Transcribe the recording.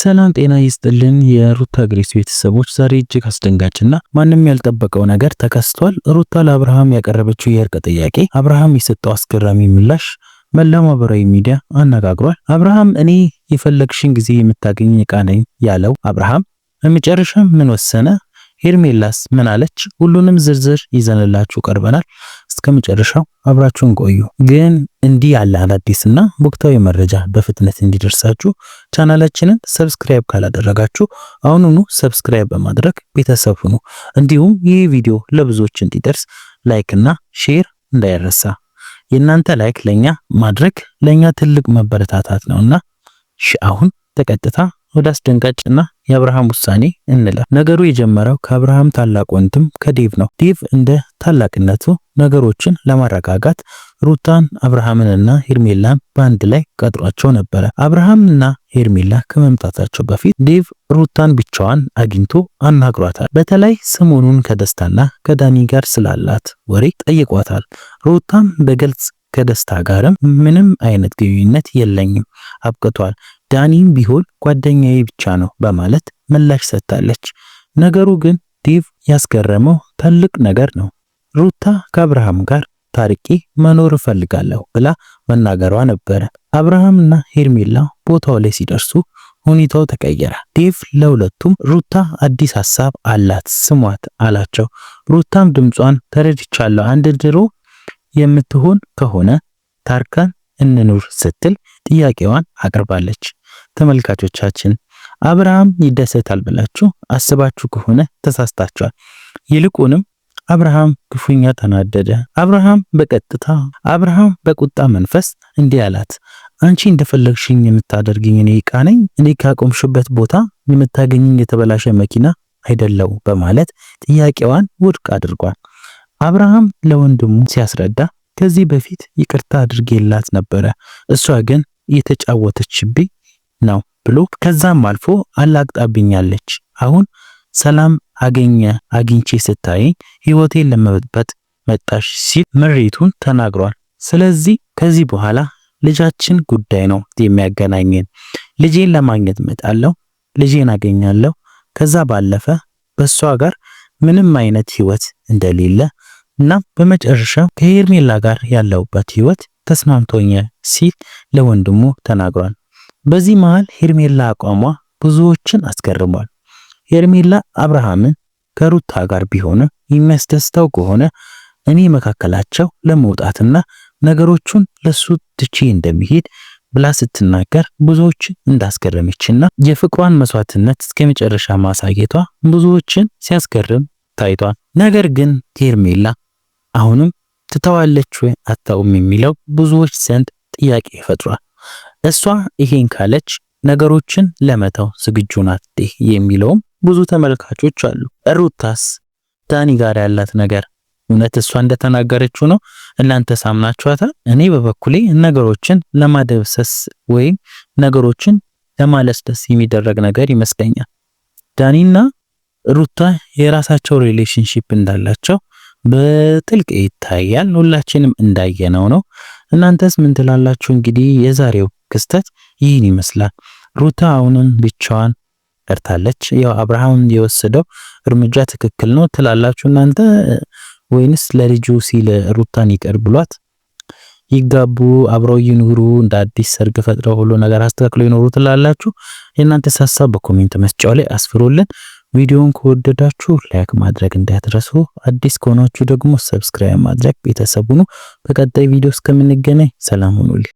ሰላም ጤና ይስጥልን የሩታ ግሬስ ቤተሰቦች፣ ዛሬ እጅግ አስደንጋጭና ማንም ያልጠበቀው ነገር ተከስቷል። ሩታ ለአብርሃም ያቀረበችው የእርቅ ጥያቄ፣ አብርሃም የሰጠው አስገራሚ ምላሽ መላው ማህበራዊ ሚዲያ አነጋግሯል። አብርሃም እኔ የፈለግሽን ጊዜ የምታገኝ ዕቃ ነኝ ያለው አብርሃም በመጨረሻ ምን ወሰነ? ሄርሜላስ ምን አለች? ሁሉንም ዝርዝር ይዘንላችሁ ቀርበናል። እስከ መጨረሻው አብራችሁን ቆዩ። ግን እንዲህ ያለ አዳዲስና ወቅታዊ መረጃ በፍጥነት እንዲደርሳችሁ ቻናላችንን subscribe ካላደረጋችሁ አሁኑኑ subscribe በማድረግ ቤተሰብ ሁኑ። እንዲሁም ይህ ቪዲዮ ለብዙዎች እንዲደርስ like እና share እንዳይረሳ። የእናንተ like ለኛ ማድረግ ለኛ ትልቅ መበረታታት ነውና አሁን በቀጥታ ወደ አስደንጋጭና የአብርሃም ውሳኔ እንለፍ። ነገሩ የጀመረው ከአብርሃም ታላቅ ወንድም ከዴቭ ነው። ዴቭ እንደ ታላቅነቱ ነገሮችን ለማረጋጋት ሩታን፣ አብርሃምንና ሄርሜላን በአንድ ላይ ቀጥሯቸው ነበረ። አብርሃምና ሄርሜላ ከመምጣታቸው በፊት ዴቭ ሩታን ብቻዋን አግኝቶ አናግሯታል። በተለይ ሰሞኑን ከደስታና ከዳኒ ጋር ስላላት ወሬ ጠይቋታል። ሩታም በግልጽ ከደስታ ጋርም ምንም አይነት ግንኙነት የለኝም፣ አብቅቷል፣ ዳኒም ቢሆን ጓደኛዬ ብቻ ነው በማለት ምላሽ ሰጥታለች። ነገሩ ግን ዴቭ ያስገረመው ትልቅ ነገር ነው። ሩታ ከአብርሃም ጋር ታርቄ መኖር እፈልጋለሁ ብላ መናገሯ ነበረ። አብርሃምና ሄርሜላ ቦታው ላይ ሲደርሱ ሁኔታው ተቀየረ። ዴቭ ለሁለቱም ሩታ አዲስ ሀሳብ አላት ስሟት አላቸው። ሩታም ድምጿን ተረድቻለሁ፣ አንድ ድሮ የምትሆን ከሆነ ታርቀን እንኑር ስትል ጥያቄዋን አቅርባለች። ተመልካቾቻችን፣ አብርሃም ይደሰታል ብላችሁ አስባችሁ ከሆነ ተሳስታችኋል። ይልቁንም አብርሃም ክፉኛ ተናደደ። አብርሃም በቀጥታ አብርሃም በቁጣ መንፈስ እንዲህ አላት፣ አንቺ እንደፈለግሽኝ የምታደርግኝ እኔ ዕቃ ነኝ? እኔ ካቆምሽበት ቦታ የምታገኝኝ የተበላሸ መኪና አይደለው? በማለት ጥያቄዋን ውድቅ አድርጓል። አብርሃም ለወንድሙ ሲያስረዳ ከዚህ በፊት ይቅርታ አድርጌላት ነበረ፣ እሷ ግን እየተጫወተችብኝ ነው ብሎ ከዛም አልፎ አላግጣብኛለች። አሁን ሰላም አገኘ አግኝቼ ስታይ ህይወቴን ለመበጥበጥ መጣሽ ሲል ምሬቱን ተናግሯል። ስለዚህ ከዚህ በኋላ ልጃችን ጉዳይ ነው የሚያገናኘን። ልጄን ለማግኘት እመጣለሁ፣ ልጄን አገኛለሁ። ከዛ ባለፈ በሷ ጋር ምንም አይነት ህይወት እንደሌለ እና በመጨረሻ ከሄርሜላ ጋር ያለውበት ህይወት ተስማምቶኛል ሲል ለወንድሙ ተናግሯል። በዚህ መሃል ሄርሜላ አቋሟ ብዙዎችን አስገርሟል። ሄርሜላ አብርሃምን ከሩታ ጋር ቢሆን የሚያስደስተው ከሆነ እኔ መካከላቸው ለመውጣትና ነገሮቹን ለሱ ትቼ እንደሚሄድ ብላ ስትናገር ብዙዎችን እንዳስገረመችና የፍቅሯን መስዋዕትነት እስከ መጨረሻ ማሳየቷ ብዙዎችን ሲያስገርም ታይቷል። ነገር ግን ሄርሜላ አሁንም ትተዋለች ወይ አታውም የሚለው ብዙዎች ዘንድ ጥያቄ ፈጥሯል። እሷ ይሄን ካለች ነገሮችን ለመተው ዝግጁ ናት የሚለውም ብዙ ተመልካቾች አሉ። ሩታስ ዳኒ ጋር ያላት ነገር እውነት እሷ እንደተናገረችው ነው? እናንተ ሳምናችኋታል? እኔ በበኩሌ ነገሮችን ለማደብሰስ ወይም ነገሮችን ለማለስለስ የሚደረግ ነገር ይመስለኛል። ዳኒና ሩታ የራሳቸው relationship እንዳላቸው በጥልቅ ይታያል። ሁላችንም እንዳየነው ነው። እናንተስ ምን ትላላችሁ? እንግዲህ የዛሬው ክስተት ይህን ይመስላል። ሩታ አሁንም ብቻዋን ቀርታለች። ያው አብርሃም የወሰደው እርምጃ ትክክል ነው ትላላችሁ እናንተ ወይንስ ለልጁ ሲል ሩታን ይቅር ብሏት ይጋቡ፣ አብረው ይኑሩ፣ እንደ አዲስ ሰርግ ፈጥረው ሁሉ ነገር አስተካክለው ይኖሩ ትላላችሁ? የእናንተስ ሀሳብ በ comment መስጫው ላይ አስፍሩልን። ቪዲዮውን ከወደዳችሁ like ማድረግ እንዳትረሱ። አዲስ ከሆናችሁ ደግሞ subscribe ማድረግ ቤተሰብ ሁኑ። በቀጣይ ቪዲዮ እስከምንገናኝ ሰላም ሁኑልኝ።